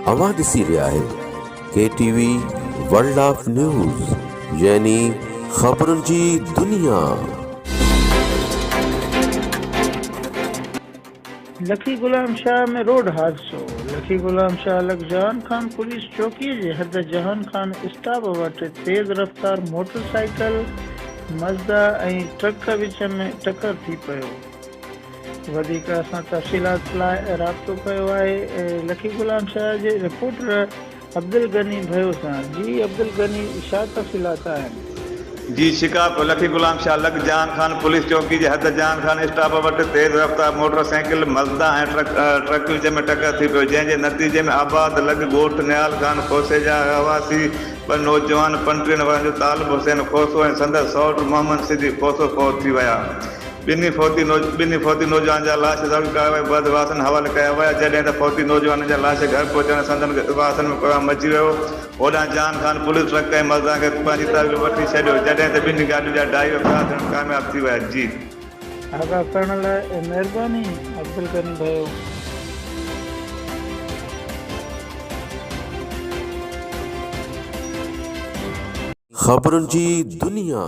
اوهان ڏسي رهيا آهيو K T V world of news يعني خبرن جي دنيا. لکي غلام شاهه ۾ روڊ حادثو، لکي غلام شاهه لڳ جهان خان پوليس چوڪي جي حد جهان خان اسٽاپ وٽ تيز رفتار موٽر سائيڪل، مزدا ۽ ٽرڪ وچ ۾ ٽڪر ٿي پيو. وڌيڪ اسان تفصيلات لاء رابطو ڪيو آهي لکي غلام شاهه جي رپورٽر عبدالغني ڀيو سان. جي عبدالغني ڇا تفصيلات آهن؟ جي شڪارپور لکي غلام شاهه لڳ جهان خان پوليس چوڪي جي حد جهان خان اسٽاپ وٽ تيز رفتار موٽر سائيڪل مزدا ۽ ٽرڪ وچ ۾ ٽڪر ٿي پيو جنهن جي نتيجي ۾ آباد لڳ ڳوٺ نهال خان کوسي جا رهواسي ٻه نوجوان پنٽيهن ورهين جو طالب حسين کوسو ۽ سندس سئوٽ محمد صديق کوسو فوت ٿي ويا. ٻنهي فوتي ٻنهي فوتي نوجوانن جا لاش ضروري ڪارروائي بعد وارثن حوالي ڪيا ويا، جڏهن ته فوتي نوجوانن جا لاش گهر پهچڻ سندن وارثن ۾ ڪهرام مچي ويو. هوڏانهن Jahan Khan police truck ۽ Mazda کي پنهنجي تحويل وٺي ڇڏيو، جڏهن ته ٻنهي گاڏين جا ڊرائيور فرار ٿيڻ ۾ ڪامياب ٿي ويا. جي. آگاهه ڪرڻ لاء مهرباني عبدالغني ڀيو. خبرن جي دنيا.